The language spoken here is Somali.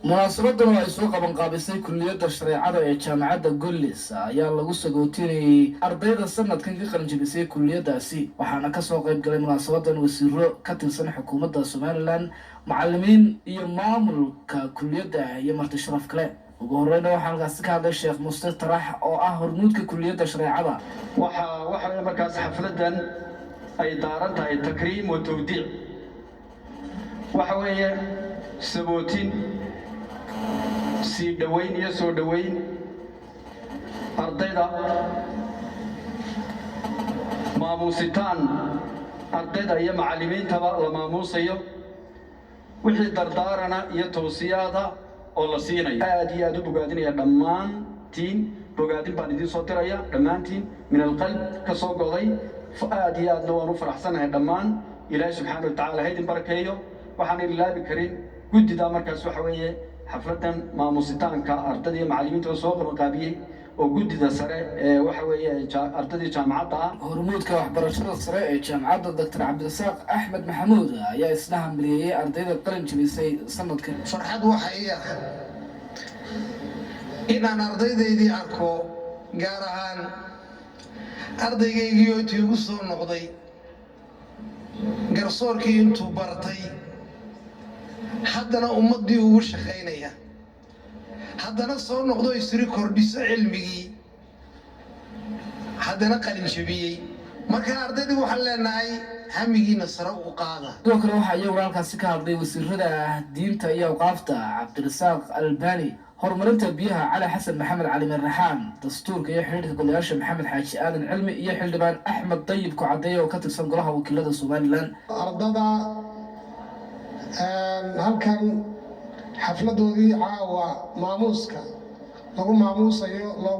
Munaasabadan oo ay soo qabanqaabisay Kuliyadda Shareecada ee Jaamacadda Gollis ayaa lagu sagootinayay ardayda sanadkan ka qalinjabisay kuliyaddaasi, waxaana kasoo qayb galay munaasabadan wasiiro ka tirsan xukuumadda Somaliland, macalimiin iyo maamulka kuliyadda iyo marti sharaf kale. Ugu horeyna waxaa halkaasi ka hadlay Sheekh Muste Tarax oo ah hormuudka Kuliyadda Shareecada. Waxa weeye markaas xafladdan ay daaran tahay takriim wa tawdiic. Waxa weeye sabootin, sii dhowayn iyo soo dhowayn ardayda, maamuusitaan ardayda iyo macallimiintaba la maamuusayo, wixii dardaarana iyo towsiyaada oo la siinayo. Aad iyo aad u bogaadinaya dhammaantiin. Bogaadin baan idiin soo diraya dhammaantiin, min alqalb ka soo go'day. Aad iyo aadna waan u faraxsanahay dhammaan. Ilaahay subxaana wa tacaala ha idin barakeeyo. Waxaan ilaabi karin guddida markaas waxa weeye xafladdan maamuusitaanka ardayda iyo macallimiinta soo qabanqaabiyey oo guddida sare ee waxa weeye ardaydii jaamacadda ah. Hormuudka waxbarashada sare ee jaamacadda, Doctor Cabdirasaaq Axmed Maxamuud, ayaa isna hambalyeeyey ardayda qalin jabisay sanadkan. Farxad waxa ii ah inaan ardaydaydii arko, gaar ahaan ardaygaygii oo intii igu soo noqday garsoorkii intuu bartay, haddana ummaddii ugu shaqaynaya, haddana soo noqdo, isri kordhiso cilmigii, haddana qalin jabiyey. Marka ardaydii waxaan leenahay, hamigiina sare u qaada. Sidoo kale waxaa iyaguna halkaasi ka hadlay wasiirada diinta iyo awqaafta, Cabdirasaaq Albani, horumarinta biyaha, Cali Xasan Maxamed, Cali Maraxaan, dastuurka iyo xidhiidhka golayaasha, Maxamed Xaaji Aadan Cilmi, iyo xildhibaan Axmed Dayib Kucadeeye oo ka tirsan Golaha Wakiilada Somaliland. Ardada halkan xafladoodii caawa maamuuska lagu maamuusayo.